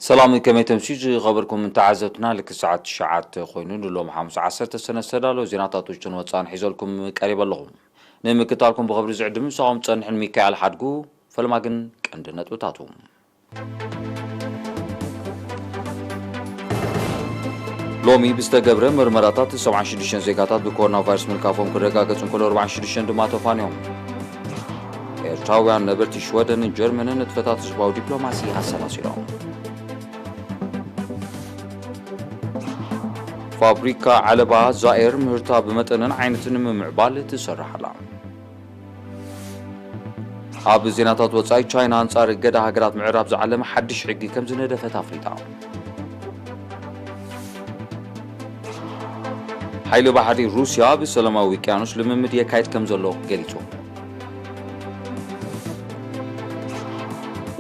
ሰላም፣ ከመይ ተምስዩ ዝኸበርኩም ተዓዘብትና? ልክ ሰዓት ትሽዓተ ኮይኑ ንሎም ሓሙስ ዓሰርተ ሰነ ዝተዳለወ ዜናታት ውሽጥን ወጻእን ሒዘልኩም ቀሪበ ኣለኹ። ንምክታልኩም ብኽብሪ ዝዕድም ምሳኹም ጸንሕን ሚካኤል ሓድጉ። ፈለማ ግን ቀንዲ ነጥብታቱ። ሎሚ ብዝተገብረ ምርመራታት ሰብዓን ሽዱሽተን ዜጋታት ብኮሮና ቫይረስ ምልካፎም ክረጋገጽ እንከሎ፣ ኣርባዓን ሽዱሽተን ድማ ተፋንዮም። ኤርትራውያን ነበርቲ ሽወደንን ጀርመንን ንጥፈታት ህዝባዊ ዲፕሎማሲ ኣሰላሲሎም። ፋብሪካ ዓለባ ዛኤር ምህርታ ብመጠንን ዓይነትን ንምምዕባል ትሰርሕ ኣላ። ኣብ ዜናታት ወጻኢ፣ ቻይና ኣንጻር እገዳ ሃገራት ምዕራብ ዝዓለመ ሓድሽ ሕጊ ከም ዝነደፈት ኣፍሊጣ። ሓይሊ ባሕሪ ሩስያ ኣብ ሰላማዊ ውቅያኖስ ልምምድ የካይድ ከም ዘሎ ገሊጹ።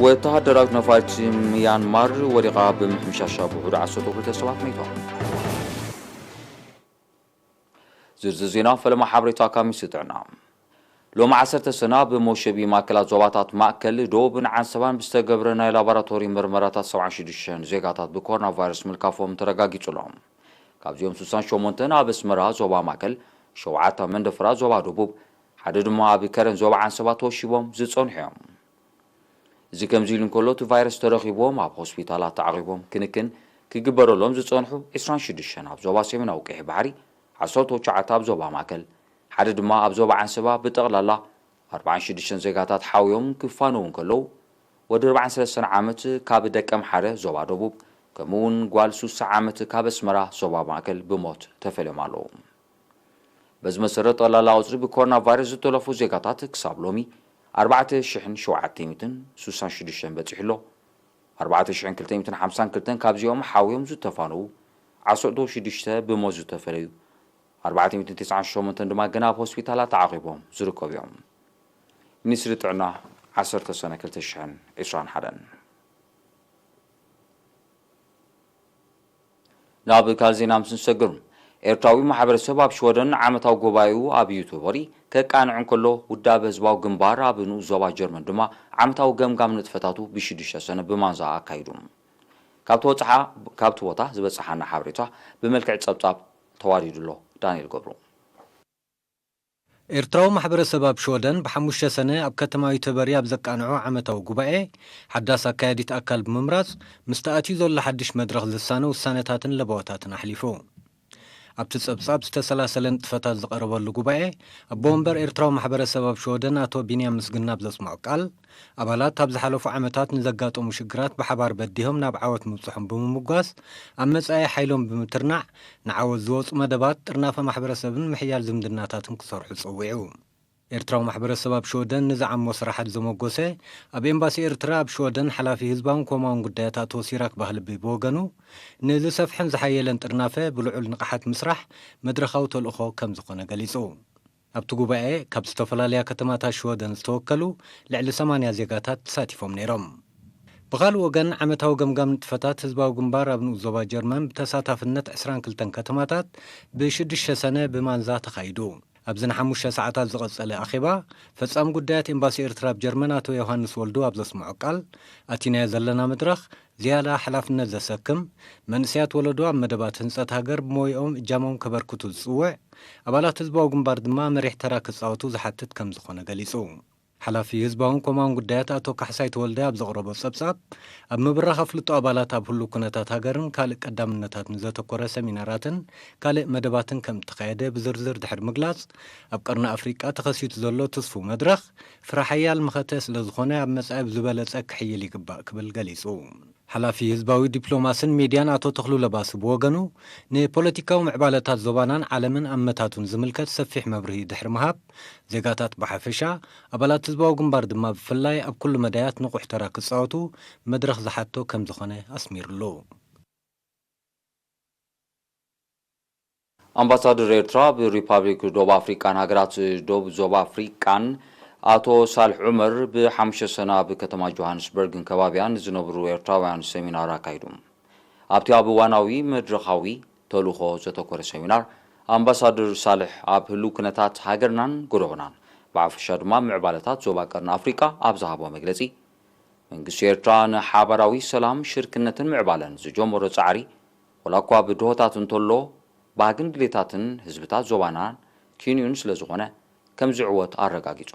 ወተሃደራዊት ነፋሪት ሚያንማር ወዲቓ ብምሕምሻሻ ብውሑዱ ዓሰርተ ክልተ ሰባት ሞይቶም። ዝርዝር ዜና ፈለማ ሓበሬታ ካብ ሚኒስትሪ ጥዕና። ሎሚ ዓሰርተ ሰነ ኣብ መሸቢ ማእከላት ዞባታት ማእከል፣ ደቡብን ዓንሰባን ብዝተገብረ ናይ ላቦራቶሪ ምርመራታት ሰብዓን ሽዱሽተን ዜጋታት ብኮሮና ቫይረስ ምልካፎም ተረጋጊጹ ኣሎ። ካብዚኦም ስሳን ሸሞንተን ኣብ ኣስመራ ዞባ ማእከል፣ ሸውዓተ ኣብ መንደፈራ ዞባ ደቡብ፣ ሓደ ድማ ኣብ ከረን ዞባ ዓንሰባ ተወሺቦም ዝጸንሑ እዮም። እዚ ከምዚ ኢሉ እንከሎ፣ እቲ ቫይረስ ተረኺብዎም ኣብ ሆስፒታላት ተዓቒቦም ክንክን ክግበረሎም ዝጸንሑ ዕስራን ሽዱሽተን ኣብ ዞባ ሰሜናዊ ቀይሕ ባሕሪ፣ ዓሰርተ ትሽዓተ ኣብ ዞባ ማእከል፣ ሓደ ድማ ኣብ ዞባ ዓንሰባ፣ ብጠቕላላ ኣርባዓን ሽዱሽተን ዜጋታት ሓውዮም ክፋነዉ እንከለዉ፣ ወዲ ኣርባዓን ሰለስተን ዓመት ካብ ደቀምሓረ ዞባ ደቡብ፣ ከምኡ እውን ጓል ስሳ ዓመት ካብ ኣስመራ ዞባ ማእከል ብሞት ተፈልዮም ኣለዉ። በዚ መሰረት፣ ጠቕላላ ቁጽሪ ብኮሮና ቫይረስ ዝተለፉ ዜጋታት ክሳብ ሎሚ ኣርባዕተ ሽሕን ሸውዓተ ሚእትን ስሳን ሽዱሽተን በጺሑ ኣሎ። ኣርባዕተ ሽሕን ክልተ ሚእትን ሓምሳን ክልተን ካብዚኦም ሓውዮም ዝተፋነዉ፣ ዓሰርተ ሽዱሽተ ብሞት ዝተፈለዩ፣ ኣርባዕተ ሚእትን ተስዓን ሸሞንተን ድማ ገና ኣብ ሆስፒታላት ተዓቒቦም ዝርከቡ እዮም። ሚኒስትሪ ጥዕና፣ ዓሰርተ ሰነ ክልተ ሽሕን ዕስራን ሓደን። ናብ ካልእ ዜና ምስ ንሰግር፣ ኤርትራዊ ማሕበረሰብ ኣብ ሽወደን ዓመታዊ ጉባኤኡ ኣብ ዩቱበሪ ከቃንዕ እንከሎ፣ ውዳበ ህዝባዊ ግንባር ኣብ ንኡስ ዞባ ጀርመን ድማ ዓመታዊ ገምጋም ንጥፈታቱ ብሽዱሽተ ሰነ ብማንዛ ኣካይዱ። ካብቲ ወጽሓ-፣ ካብቲ ቦታ ዝበጽሓና ሓበሬታ ብመልክዕ ጸብጻብ ተዋሪዱ ኣሎ። ዳንኤል ገብሩ። ኤርትራዊ ማሕበረሰብ ኣብ ሽወደን ብሓሙሽተ ሰነ ኣብ ከተማ ዩተበሪ ኣብ ዘቃንዖ ዓመታዊ ጉባኤ፣ ሓዳስ ኣካያዲት ኣካል ብምምራጽ፣ ምስቲ ኣትዩ ዘሎ ሓድሽ መድረኽ ዝሳነ ውሳነታትን ለበዋታትን ኣሕሊፉ። ኣብቲ ጸብጻብ ዝተሰላሰለ ንጥፈታት ዝቐረበሉ ጉባኤ፣ ኣቦ ወንበር ኤርትራዊ ማሕበረሰብ ኣብ ሽወደን ኣቶ ቢንያም ምስግና ኣብ ዘስምዖ ቃል፣ ኣባላት ኣብ ዝሓለፉ ዓመታት ንዘጋጠሙ ሽግራት ብሓባር በዲሆም ናብ ዓወት ምብጽሖም ብምምጓስ፣ ኣብ መጻኢ ሓይሎም ብምትርናዕ፣ ንዓወት ዝወጹ መደባት ጥርናፈ ማሕበረሰብን ምሕያል ዝምድናታትን ክሰርሑ ጸዊዑ። ኤርትራዊ ማሕበረሰብ ኣብ ሽወደን ንዝዓሞ ስራሓት ዘመጎሰ፣ ኣብ ኤምባሲ ኤርትራ ኣብ ሽወደን ሓላፊ ህዝባውን ኮማውን ጉዳያት ኣቶ ሲራክ ባህልቢ ብወገኑ፣ ንዝሰፍሐን ዝሓየለን ጥርናፈ ብልዑል ንቕሓት ምስራሕ መድረኻዊ ተልእኾ ከም ዝኾነ ገሊጹ። ኣብቲ ጉባኤ ካብ ዝተፈላለያ ከተማታት ሽወደን ዝተወከሉ ልዕሊ ሰማንያ ዜጋታት ተሳቲፎም ነይሮም። ብኻልእ ወገን፣ ዓመታዊ ገምጋም ንጥፈታት ህዝባዊ ግንባር ኣብ ንኡስ ዞባ ጀርመን ብተሳታፍነት ዕስራን ክልተን ከተማታት ብሽዱሽተ ሰነ ብማንዛ ተኻይዱ። ኣብዚ ንሓሙሽተ ሰዓታት ዝቐጸለ ኣኼባ፣ ፈጻሚ ጉዳያት ኤምባሲ ኤርትራ ኣብ ጀርመን ኣቶ ዮሃንስ ወልዱ ኣብ ዘስምዖ ቃል፣ ኣቲናዮ ዘለና መድረኽ ዝያዳ ሓላፍነት ዘሰክም፣ መንእሰያት ወለዶ ኣብ መደባት ህንጸት ሃገር ብሞይኦም እጃሞም ከበርክቱ ዝጽውዕ፣ ኣባላት ህዝባዊ ግንባር ድማ መሪሕ ተራ ክጻወቱ ዝሓትት ከም ዝኾነ ገሊጹ። ሓላፊ ህዝባውን ኮማውን ጉዳያት ኣቶ ካሕሳይ ተወልደ ኣብ ዘቕረቦ ጸብጻብ፣ ኣብ ምብራኽ ኣፍልጦ ኣባላት ኣብ ህሉው ኩነታት ሃገርን ካልእ ቀዳምነታት ንዘተኮረ ሰሚናራትን ካልእ መደባትን ከም እተኻየደ ብዝርዝር ድሕሪ ምግላጽ፣ ኣብ ቀርኒ ኣፍሪቃ ተኸሲቱ ዘሎ ትስፉው መድረኽ፣ ፍረ ሓያል መኸተ ስለ ዝኾነ፣ ኣብ መጻኢ ብዝበለጸ ክሕይል ይግባእ ክብል ገሊጹ። ሓላፊ ህዝባዊ ዲፕሎማስን ሚድያን ኣቶ ተኽሉ ለባሲ ብወገኑ፣ ንፖለቲካዊ ምዕባለታት ዞባናን ዓለምን ኣመታቱን ዝምልከት ሰፊሕ መብርሂ ድሕሪ ምሃብ፣ ዜጋታት ብሓፈሻ፣ ኣባላት ህዝባዊ ግንባር ድማ ብፍላይ ኣብ ኩሉ መዳያት ንቑሕ ተራ ክጻወቱ መድረኽ ዝሓቶ ከም ዝኾነ ኣስሚሩሉ። ኣምባሳደር ኤርትራ ኣብ ሪፓብሊክ ደቡብ ኣፍሪቃን ሃገራት ደቡብ ዞባ ኣፍሪቃን ኣቶ ሳልሕ ዑመር ብሓሙሽተ ሰነ ኣብ ከተማ ጆሃንስበርግን ከባቢያን ንዝነብሩ ኤርትራውያን ሰሚናር ኣካይዱ። ኣብቲ ኣብ እዋናዊ መድረኻዊ ተልእኾ ዘተኮረ ሰሚናር፣ ኣምባሳደር ሳልሕ ኣብ ህሉው ኩነታት ሃገርናን ጎረቦናን፣ ብሓፈሻ ድማ ምዕባለታት ዞባ ቀርኒ ኣፍሪቃ ኣብ ዝሃቦ መግለጺ፣ መንግስቲ ኤርትራ ንሓባራዊ ሰላም፣ ሽርክነትን ምዕባለን ዝጀመሮ ጻዕሪ፣ ወላ እኳ ብድሆታት እንተሎ፣ ባህግን ድሌታትን ህዝብታት ዞባናን ክንዩን ስለ ዝኾነ፣ ከም ዝዕወት ኣረጋጊጹ።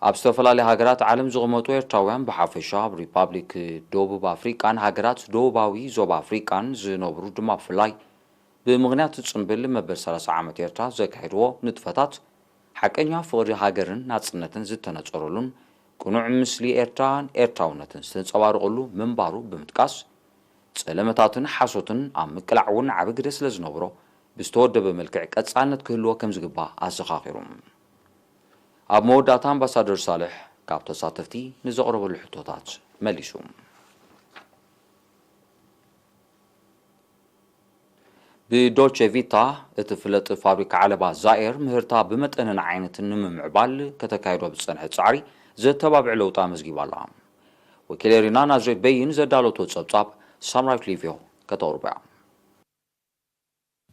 ኣብ ዝተፈላለያ ሃገራት ዓለም ዝቕመጡ ኤርትራውያን ብሓፈሻ፣ ኣብ ሪፓብሊክ ደቡብ ኣፍሪቃን ሃገራት ደቡባዊ ዞባ ኣፍሪቃን ዝነብሩ ድማ ብፍላይ፣ ብምኽንያት ጽምብል መበል ሰላሳ ዓመት ኤርትራ ዘካየድዎ ንጥፈታት፣ ሓቀኛ ፍቕሪ ሃገርን ናጽነትን ዝተነጸረሉን ቅኑዕ ምስሊ ኤርትራን ኤርትራውነትን ዝተንጸባረቐሉ ምንባሩ ብምጥቃስ፣ ጸለመታትን ሓሶትን ኣብ ምቅላዕ እውን ዓቢ ግደ ስለ ዝነብሮ፣ ብዝተወደበ መልክዕ ቀጻልነት ክህልዎ ከም ዝግባእ ኣዘኻኺሩ። ኣብ መወዳእታ ኣምባሳደር ሳልሕ ካብ ተሳተፍቲ ንዘቕረበሉ ሕቶታት መሊሱ። ብዶቼ ቪታ እትፍለጥ ፋብሪካ ዓለባ ዛኤር ምህርታ ብመጠንን ዓይነትን ንምምዕባል ከተካይዶ ብዝጸንሐት ጻዕሪ ዘተባብዕ ለውጢ ኣመዝጊባ ኣላ። ወኪል ኤሪና ናዝሬት በይን ዘዳለቶ ጸብጻብ ሳምራዊት ሊቪዮ ከተቕርቦ እያ።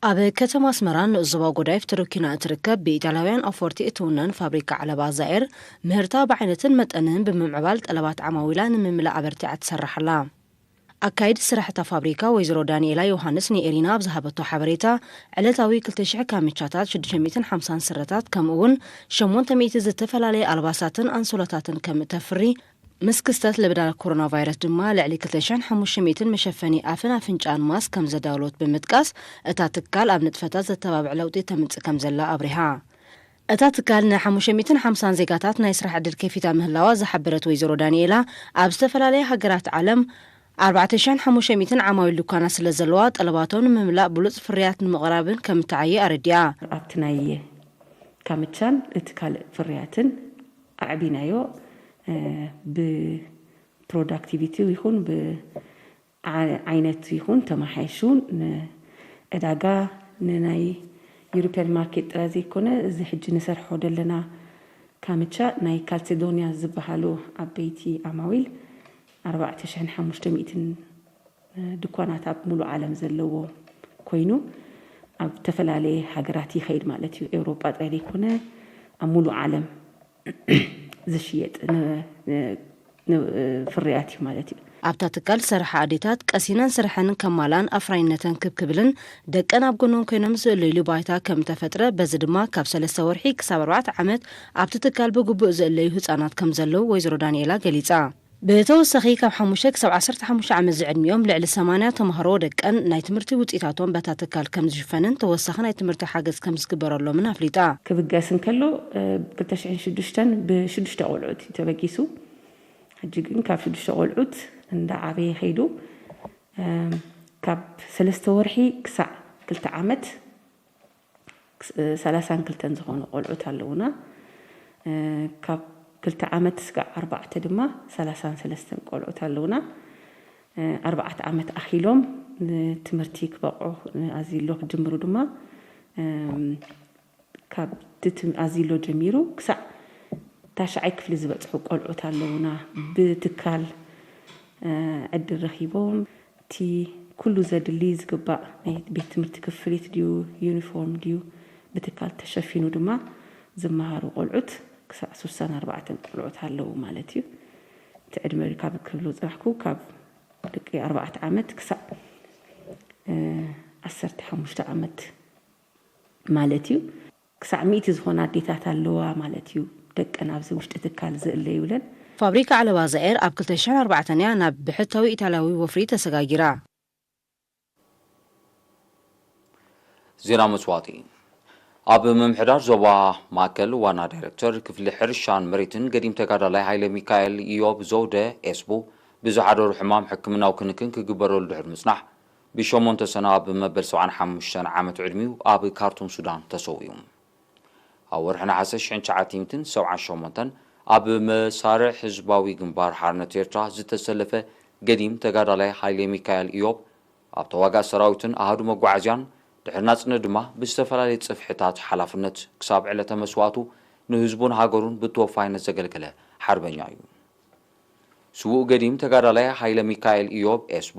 ኣብ ከተማ ኣስመራ ንኡስ ዞባ ጎዳይፍ ተረኪና እትርከብ ብኢጣልያውያን ኣፍወርቲ እትውነን ፋብሪካ ዓለባ ዛኤር ምህርታ ብዓይነትን መጠንን ብምምዕባል ጠለባት ዓማዊላ ንምምላእ ኣበርቲዓ ትሰርሕ ኣላ። ኣካይድ ስራሕ እታ ፋብሪካ ወይዘሮ ዳንኤላ ዮሃንስ ንኤሪና ኣብ ዝሃበቶ ሓበሬታ፣ ዕለታዊ ክልተ ሽሕ ካምቻታት፣ ሽዱሽተ ሚእትን ሓምሳን ስረታት፣ ከምኡ እውን ሸሞንተ ሚእቲ ዝተፈላለየ ኣልባሳትን ኣንሶላታትን ከም እተፍሪ፣ ምስ ክስተት ለበዳ ኮሮና ቫይረስ ድማ ልዕሊ ክልተ ሽሕን ሓሙሽተ ሚእትን መሸፈኒ ኣፍን ኣፍንጫን ማስክ ከም ዘዳለወት ብምጥቃስ፣ እታ ትካል ኣብ ንጥፈታት ዘተባብዕ ለውጢ ተምጽእ ከም ዘላ ኣብሪሃ። እታ ትካል ንሓሙሽተ ሚእትን ሓምሳን ዜጋታት ናይ ስራሕ ዕድል ከፊታ ምህላዋ ዝሓበረት ወይዘሮ ዳንኤላ፣ ኣብ ዝተፈላለያ ሃገራት ዓለም ኣርባዕተ ሽሕን ሓሙሽተ ሚእትን ዓማዊል ድኳናት ስለ ዘለዋ፣ ጠለባቶም ንምምላእ ብሉጽ ፍርያት ንምቕራብን ከም እተዓየ ኣረዲኣ። ኣብቲ ናይ ካምቻን እቲ ካልእ ፍርያትን ኣዕቢናዮ፣ እ፣ ብፕሮዳክቲቪቲ ይኹን ብ ዓ-፣ ዓይነት ይኹን ተመሓይሹ ንዕዳጋ፣ ንናይ ዩሮፕያን ማርኬት ጥራይ ዘይኮነ፣ እዚ ሕጂ ንሰርሖ ዘለና ካምቻ ናይ ካልሴዶንያ ዝበሃሉ ዓበይቲ ዓማዊል ኣርባዕተ ሽሕን ሓሙሽተ ሚእትን ድኳናት ኣብ ሙሉእ ዓለም ዘለዎ ኮይኑ፣ ኣብ ዝተፈላለየ ሃገራት ይኸይድ ማለት እዩ። ኤውሮጳ ጥራይ ዘይኮነ፣ ኣብ ሙሉእ ዓለም ዝሽየጥ ን-፣ ን-፣ ን-፣ ፍርያት እዩ ማለት እዩ። ኣብታ ትካል ዝሰርሓ ኣዴታት ቀሲነን ስርሐን ከማላን ኣፍራይነተን ክብ ክብልን ደቀን ኣብ ጎኖም ኮይኖም ዝእለይሉ ባይታ ከም ተፈጥረ፣ በዚ ድማ ካብ ሰለስተ ወርሒ ክሳብ ኣርባዕተ ዓመት ኣብቲ ትካል ብግቡእ ዝእለዩ ህጻናት ከም ዘለዉ ወይዘሮ ዳንኤላ ገሊጻ። ብተወሳኺ ካብ ሓሙሽተ ክሳብ ዓሰርተ ሓሙሽተ ዓመት ዝዕድሚኦም ልዕሊ ሰማንያ ተምሃሮ ደቀን ናይ ትምህርቲ ውጽኢታቶም በታ ትካል ከም ዝሽፈንን ተወሳኺ ናይ ትምህርቲ ሓገዝ ከም ዝግበረሎምን ኣፍሊጣ። ክብገስ እንከሎ፣ እ፣ ክልተ ሽሕን ሽዱሽተን ብሽዱሽተ ቆልዑት እዩ ተበጊሱ። ሕጂ ግን ካብ ሽዱሽተ ቆልዑት እንዳዓበየ ከይዱ፣ እም፣ ካብ ሰለስተ ወርሒ ክሳዕ ክልተ ዓመት፣ ሰላሳን ክልተን ዝኾኑ ቆልዑት ኣለዉና። እ፣ ካብ ክልተ ዓመት ስጋዕ ኣርባዕተ ድማ ሰላሳን ሰለስተን ቆልዑት ኣለዉና። እ፣ ኣርባዕተ ዓመት ኣኺሎም ንትምህርቲ ክበቕዑ፣ ኣዚሎ ክጅምሩ ድማ፣ እም፣ ካብ ትትም-፣ ኣዚሎ ጀሚሩ ክሳዕ ታሽዓይ ክፍሊ ዝበጽሑ ቆልዑት ኣለዉና። ብትካል፣ እ፣ ዕድል ረኺቦም፣ እቲ ኩሉ ዘድሊ ዝግባእ ናይ ቤት ትምህርቲ ክፍሊት ድዩ፣ ዩኒፎርም ድዩ፣ ብትካል ተሸፊኑ ድማ ዝመሃሩ ቆልዑት ክሳዕ ስሳን ኣርባዕተን ቆልዑት ኣለዉ ማለት እዩ። እቲ ዕድመ ካብ ክብሎ ጽናሕኩ፣ ካብ ደቂ ኣርባዕተ ዓመት ክሳዕ፣ እ፣ ዓሰርተ ሓሙሽተ ዓመት ማለት እዩ። ክሳዕ ሚእቲ ዝኾና ኣዴታት ኣለዋ ማለት እዩ፣ ደቀን ኣብዚ ውሽጢ ትካል ዝእለዩለን። ፋብሪካ ዓለባ ዛኤር ኣብ ክልተ ሽሕን ኣርባዕተን እያ ናብ ብሕታዊ ኢጣልያዊ ወፍሪ ተሰጋጊራ። ዜና መስዋእቲ። ኣብ ምምሕዳር ዞባ ማእከል ዋና ዳይሬክተር ክፍሊ ሕርሻን መሬትን ገዲም ተጋዳላይ ሃይለ ሚካኤል ኢዮብ ዘውደ ኤስቡ ብዝሓደሩ ሕማም ሕክምናዊ ክንክን ክግበረሉ ድሕሪ ምጽናሕ፣ ብሸሞንተ ሰነ ኣብ መበል ሰብዓን ሓሙሽተን ዓመት ዕድሚኡ ኣብ ካርቱም ሱዳን ተሰዊኡ። ኣብ ወርሒ ነሓሰ ሽሕን ትሽዓተ ሚእትን ሰብዓን ሸሞንተን ኣብ መሳርዕ ህዝባዊ ግንባር ሓርነት ኤርትራ ዝተሰለፈ ገዲም ተጋዳላይ ሃይለ ሚካኤል ኢዮብ፣ ኣብ ተዋጋእ ሰራዊትን ኣሃዱ መጓዓዝያን፣ ድሕሪ ናጽነት ድማ ብዝተፈላለየ ጽፍሕታት ሓላፍነት ክሳብ ዕለተ መስዋእቱ ንህዝቡን ሃገሩን ብተወፋይነት ዘገልገለ ሓርበኛ እዩ። ስዉእ ገዲም ተጋዳላይ ሃይለ ሚካኤል ኢዮብ ኤስቡ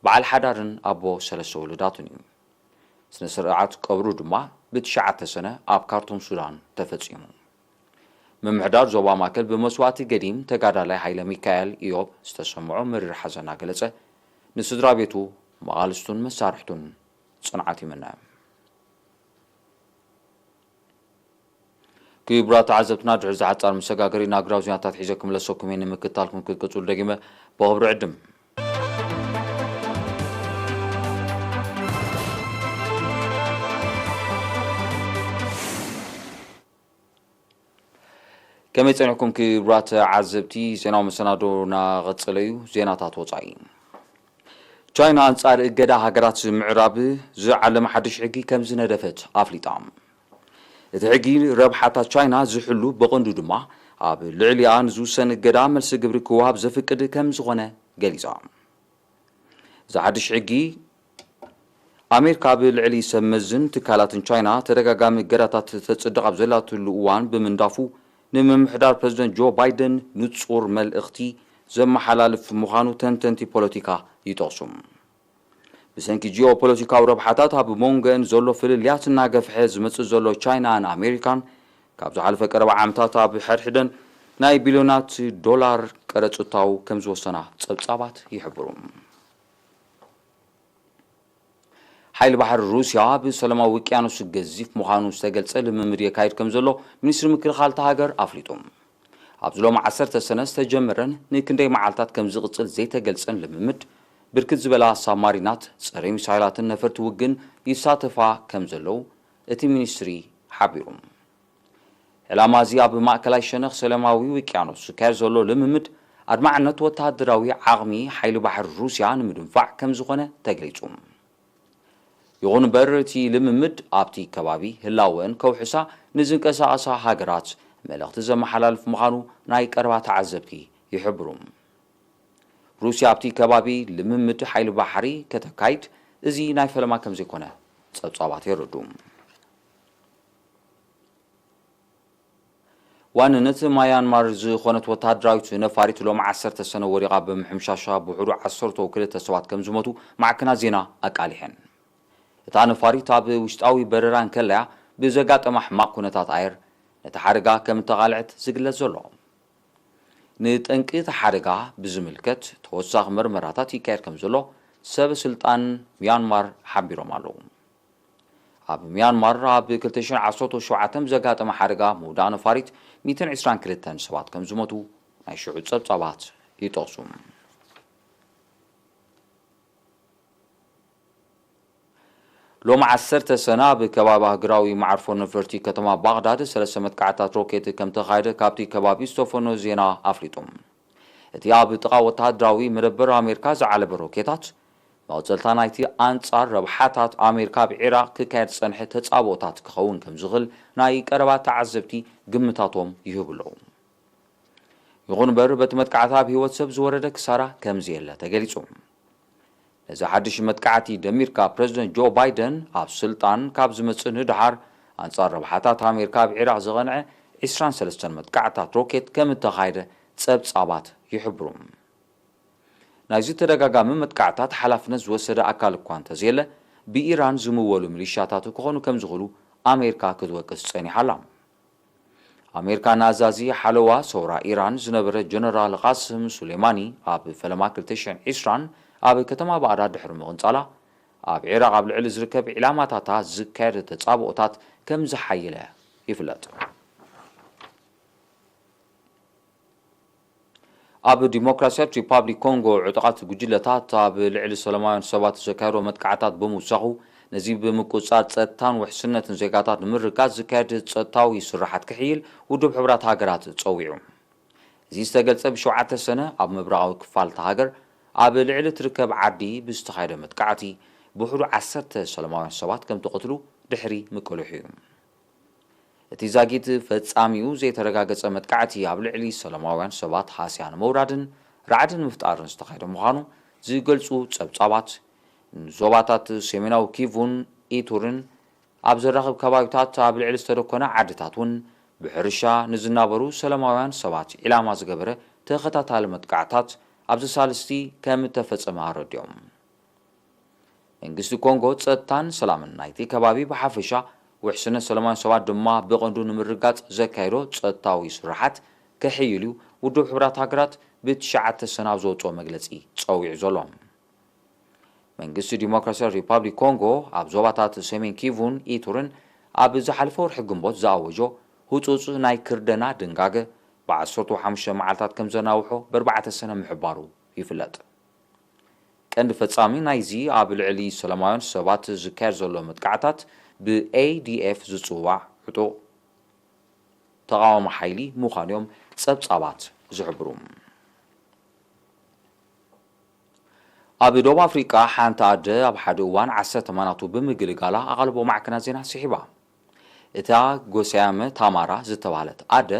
በዓል ሓዳርን ኣቦ ሰለስተ ውሉዳትን እዩ። ስነ ስርዓት ቀብሩ ድማ ብትሽዓተ ሰነ ኣብ ካርቱም ሱዳን ተፈጺሙ። ምምሕዳር ዞባ ማእከል ብመስዋእቲ ገዲም ተጋዳላይ ሃይለ ሚካኤል ኢዮብ ዝተሰምዖ መሪር ሓዘን እናገለጸ፣ ንስድራ ቤቱ፣ መቓልስቱን መሳርሕቱን ጽንዓት ይምነ። ክቡራት ተዓዘብትና፣ ድሕሪ እዚ ሓጻር መሰጋገሪ ናግራዊ ዜናታት ሒዘ ክምለሰኩም እየ። ንምክትታልኩም ክትቅጽሉ ደጊመ ብኽብሪ ዕድም። ከመይ ጸኒሕኩም ክቡራት ተዓዘብቲ? ዜናዊ መሰናዶ እናቐጸለ እዩ። ዜናታት ወጻኢ። ቻይና ኣንጻር እገዳ ሃገራት ምዕራብ ዝዓለመ ሓድሽ ሕጊ ከም ዝነደፈት ኣፍሊጣ። እቲ ሕጊ ረብሓታት ቻይና ዝሕሉ፣ ብቐንዱ ድማ ኣብ ልዕሊኣ ንዝውሰን እገዳ መልሲ ግብሪ ክወሃብ ዘፍቅድ ከም ዝኾነ ገሊጻ። እዚ ሓድሽ ሕጊ፣ ኣሜሪካ ኣብ ልዕሊ ሰብ መዝን ትካላትን ቻይና ተደጋጋሚ እገዳታት ተጽድቕ ኣብ ዘላትሉ እዋን ብምንዳፉ፣ ንምምሕዳር ፕረዚደንት ጆ ባይደን ንጹር መልእኽቲ ዘመሓላልፍ ምዃኑ ተንተንቲ ፖለቲካ ይጠቕሱ። ብሰንኪ ጂኦፖለቲካዊ ረብሓታት ኣብ መንጎአን ዘሎ ፍልልያት እናገፍሐ ዝመጽእ ዘሎ፣ ቻይናን ኣሜሪካን ካብ ዝሓለፈ ቀረባ ዓመታት ኣብ ሕድሕደን ናይ ቢልዮናት ዶላር ቀረጽ እታው ከም ዝወሰና ጸብጻባት ይሕብሩ። ሓይሊ ባሕሪ ሩስያ ኣብ ሰላማዊ ውቅያኖስ ገዚፍ ምዃኑ ዝተገልጸ ልምምድ የካይድ ከም ዘሎ ሚኒስትሪ ምክልኻል እታ ሃገር ኣፍሊጡ። ኣብዚ ሎሚ ዓሰርተ ሰነ ዝተጀመረን ንክንደይ መዓልታት ከም ዝቕጽል ዘይተገልጸን ልምምድ፣ ብርክት ዝበላ ሳብማሪናት፣ ጸረ ሚሳይላትን ነፈርቲ ውግእን ይሳተፋ ከም ዘለዉ እቲ ሚኒስትሪ ሓቢሩ። ዕላማ እዚ ኣብ ማእከላይ ሸነኽ ሰላማዊ ውቅያኖስ ዝካየድ ዘሎ ልምምድ፣ ኣድማዕነት ወተሃደራዊ ዓቕሚ ሓይሊ ባሕሪ ሩስያ ንምድንፋዕ ከም ዝኾነ ተገሊጹ። ይኹን እምበር፣ እቲ ልምምድ ኣብቲ ከባቢ ህላወን ከውሕሳ ንዝንቀሳቐሳ ሃገራት መልእኽቲ ዘመሓላልፍ ምዃኑ ናይ ቀረባ ተዓዘብቲ ይሕብሩ። ሩስያ ኣብቲ ከባቢ ልምምድ ሓይሊ ባሕሪ ከተካይድ፣ እዚ ናይ ፈለማ ከም ዘይኮነ ጸብጻባት የረድኡ። ዋንነት ማያንማር ዝኾነት ወተሃደራዊት ነፋሪት ሎሚ ዓሰርተ ሰነ ወዲቓ ብምሕምሻሻ ብውሕዱ ዓሰርተ ክልተ ሰባት ከም ዝሞቱ ማዕከናት ዜና ኣቃሊሐን። እታ ነፋሪት ኣብ ውሽጣዊ በረራ እንከለያ ብዘጋጠማ ሕማቕ ኩነታት ኣየር ነቲ ሓደጋ ከም እተቓልዐት ዝግለጽ ዘሎ። ንጠንቂ እቲ ሓደጋ ብዝምልከት ተወሳኺ መርመራታት ይካየድ ከም ዘሎ ሰብ ስልጣን ሚያንማር ሓቢሮም ኣለዉ። ኣብ ሚያንማር ኣብ ክልተ ሽሕን ዓሰርተ ሸውዓተን ብዘጋጠመ ሓደጋ ምውዳቕ ነፋሪት ሚእትን ዕስራን ክልተን ሰባት ከም ዝሞቱ ናይ ሽዑ ጸብጻባት ይጠቕሱ። ሎሚ ዓሰርተ ሰነ ኣብ ከባቢ ኣህጉራዊ መዓርፎ ነፈርቲ ከተማ ባግዳድ ሰለስተ መጥቃዕታት ሮኬት ከም ተኻየደ ካብቲ ከባቢ ዝተፈኖ ዜና ኣፍሊጡ። እቲ ኣብ ጥቓ ወተሃደራዊ መደበር ኣሜሪካ ዝዓለበ ሮኬታት፣ መቐጸልታ ናይቲ ኣንጻር ረብሓታት ኣሜሪካ ኣብ ዒራቕ ክካየድ ዝጸንሐ ተጻብኦታት ክኸውን ከም ዝኽእል ናይ ቀረባ ተዓዘብቲ ግምታቶም ይህቡ ኣለዉ። ይኹን እምበር፣ በቲ መጥቃዕቲ ኣብ ህይወት ሰብ ዝወረደ ክሳራ ከም ዘየለ ተገሊጹ። ነዚ ሓድሽ መጥቃዕቲ ደሚርካ፣ ፕረዚደንት ጆ ባይደን ኣብ ስልጣን ካብ ዝመጽእ ንደሓር፣ ኣንጻር ረብሓታት ኣሜሪካ ኣብ ዒራቕ ዝቐንዐ ዕስራን ሰለስተን መጥቃዕታት ሮኬት ከም እተኻየደ ጸብጻባት ይሕብሩ። ናይዚ ተደጋጋሚ መጥቃዕታት ሓላፍነት ዝወሰደ ኣካል እኳ እንተዘየለ፣ ብኢራን ዝምወሉ ሚሊሻታት ክኾኑ ከም ዝኽእሉ ኣሜሪካ ክትወቅስ ጸኒሓ ኣላ። ኣሜሪካ ንኣዛዚ ሓለዋ ሰውራ ኢራን ዝነበረ ጀነራል ቃስም ሱሌማኒ ኣብ ፈለማ ክልተ ሽሕን ዕስራን ኣብ ከተማ ባግዳድ ድሕሪ ምቕንጻላ፣ ኣብ ዒራቕ ኣብ ልዕሊ ዝርከብ ዒላማታታ ዝካየድ ተጻብኦታት ከም ዝሓየለ ይፍለጥ። ኣብ ዲሞክራሲያዊት ሪፓብሊክ ኮንጎ፣ ዕጡቓት ጉጅለታት ኣብ ልዕሊ ሰላማውያን ሰባት ዘካየዶ መጥቃዕታት ብምውሳኹ፣ ነዚ ብምቁጽጻር ጸጥታን ውሕስነትን ዜጋታት ንምርግጋጽ ዝካየድ ጸጥታዊ ስራሓት ክሕይል ውድብ ሕቡራት ሃገራት ጸዊዑ። እዚ ዝተገልጸ፣ ብሸውዓተ ሰነ ኣብ ምብራቓዊ ክፋል እታ ሃገር ኣብ ልዕሊ ትርከብ ዓዲ ብዝተኻየደ መጥቃዕቲ ብውሕዱ ዓሰርተ ሰላማውያን ሰባት ከም ተቐትሉ ድሕሪ ምቅልሑ እዩ። እቲ ዛጊት ፈጻሚኡ ዘይተረጋገጸ መጥቃዕቲ ኣብ ልዕሊ ሰላማውያን ሰባት ሃስያ ንምውራድን ራዕዲ ንምፍጣርን ዝተኻየደ ምዃኑ ዝገልጹ ጸብጻባት፣ ንዞባታት ሰሜናዊ ኪቩን ኢቱርን ኣብ ዘራኽብ ከባቢታት ኣብ ልዕሊ ዝተደኮነ ዓድታት እውን ብሕርሻ ንዝናበሩ ሰላማውያን ሰባት ዒላማ ዝገበረ ተኸታታሊ መጥቃዕታት ኣብዚ ሳልስቲ ከም እተፈጸመ ኣረዲኦም። መንግስቲ ኮንጎ ጸጥታን ሰላምን ናይቲ ከባቢ ብሓፈሻ ውሕስነት ሰላማውያን ሰባት ድማ ብቐንዱ ንምርጋጽ ዘካየዶ ጸጥታዊ ስራሓት ከሕይል እዩ ውድብ ሕቡራት ሃገራት ብትሽዓተ ሰነ ኣብ ዘውጽኦ መግለጺ ጸዊዑ ዘሎ። መንግስቲ ዲሞክራሲያዊ ሪፓብሊክ ኮንጎ ኣብ ዞባታት ሰሜን ኪቩን ኢቱርን ኣብ ዝሓለፈ ወርሒ ግንቦት ዝኣወጆ ህጹጽ ናይ ክርደና ድንጋገ ብዓሰርተ ሓሙሽተ መዓልታት ከም ዘናውሖ ብኣርባዕተ ሰነ ምሕባሩ ይፍለጥ። ቀንዲ ፈጻሚ ናይዚ ኣብ ልዕሊ ሰላማውያን ሰባት ዝካየድ ዘሎ መጥቃዕታት ብኤ ዲ ኤፍ ዝጽዋዕ ዕጡቕ ተቓዋሚ ሓይሊ ምዃኑ እዮም ጸብጻባት ዝሕብሩ። ኣብ ደቡብ ኣፍሪቃ ሓንቲ ኣደ ኣብ ሓደ እዋን ዓሰርተ ማናቱ ብምግልጋላ ኣቓልቦ ማዕከናት ዜና ስሒባ። እታ ጎስያመ ታማራ ዝተባህለት ኣደ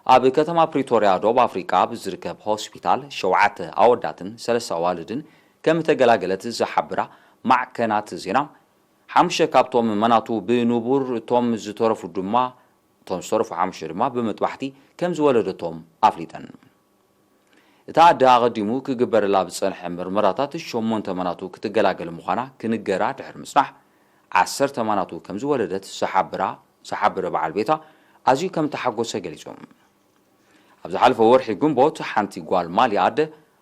ኣብ ከተማ ፕሪቶርያ ደቡብ ኣፍሪቃ ኣብ ዝርከብ ሆስፒታል ሸውዓተ ኣወዳትን ሰለስተ ኣዋልድን ከም እተገላገለት ዝሓብራ ማዕከናት ዜና፣ ሓሙሽተ ካብቶም ማናቱ ብንቡር፣ እቶም ዝተረፉ ድማ እቶም ዝተረፉ ሓሙሽተ ድማ ብምጥባሕቲ ከም ዝወለደቶም ኣፍሊጠን። እታ ኣደ ኣቐዲሙ ክግበረላ ብዝጸንሐ ምርመራታት ሸሞንተ ማናቱ ክትገላገል ምዃና ክንገራ ድሕሪ ምጽናሕ፣ ዓሰርተ ማናቱ ከም ዝወለደት ዝሓብራ ዝሓበረ በዓል ቤታ ኣዝዩ ከም እተሓጎሰ ገሊጹ። ኣብ ዝሓለፈ ወርሒ ግንቦት ሓንቲ ጓል ማሊ ኣደ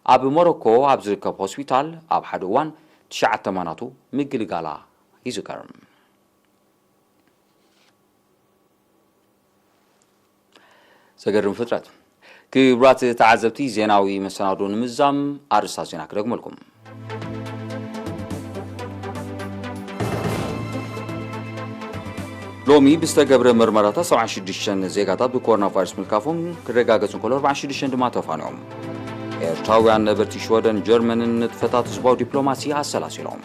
ኣብ ሞሮኮ ኣብ ዝርከብ ሆስፒታል ኣብ ሓደ እዋን ትሽዓተ ማናቱ ምግልጋላ ይዝከር። ዘገርም ፍጥረት። ክቡራት ተዓዘብቲ፣ ዜናዊ መሰናዶ ንምዛም ኣርእስታት ዜና ክደግመልኩም። ሎሚ ብዝተገብረ መርመራታት ሰብዓን ሽዱሽተን ዜጋታት ብኮሮና ቫይረስ ምልካፎም ክረጋገጽ እንከሎ፣ ኣርባዓን ሽዱሽተን ድማ ተፋንዮም። ኤርትራውያን ነበርቲ ሽወደን ጀርመንን ንጥፈታት ህዝባዊ ዲፕሎማሲ ኣሰላሲሎም።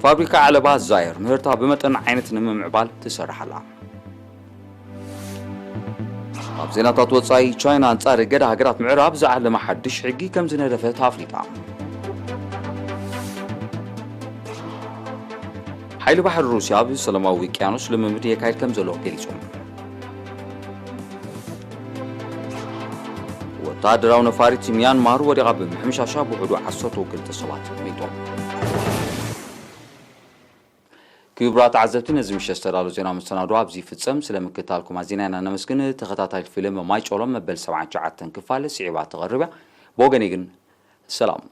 ፋብሪካ ዓለባ ዛየር ምህርታ ብመጠን ዓይነት ንምምዕባል ትሰርሕ ኣላ። ኣብ ዜናታት ወጻኢ፣ ቻይና ኣንጻር እገዳ ሃገራት ምዕራብ ዝዓለመ ሓድሽ ሕጊ ከም ዝነደፈት ኣፍሊጣ። ሓይሊ ባሕሪ ሩስያ ኣብ ሰላማዊ ውቅያኖስ ልምምድ የካይድ ከም ዘሎ ገሊጹ። ወታደራዊ ነፋሪት ሚያንማር ወዲቓ ብምሕምሻሻ ብውሕዱ ዓሰርተ ክልተ ሰባት ሞይቶም። ክቡራት ተዓዘብቲ፣ ነዚ ምሸት ዝተዳለወ ዜና መሰናዶ ኣብዚ ይፍጸም። ስለ ምክትታልኩም ኣዚና ኢና ነመስግን። ተኸታታሊት ፊልም ማይ ጮሎም መበል ሰብዓን ትሽዓተን ክፋል ስዒባ ትቐርብ እያ። ብወገነይ ግን ሰላም።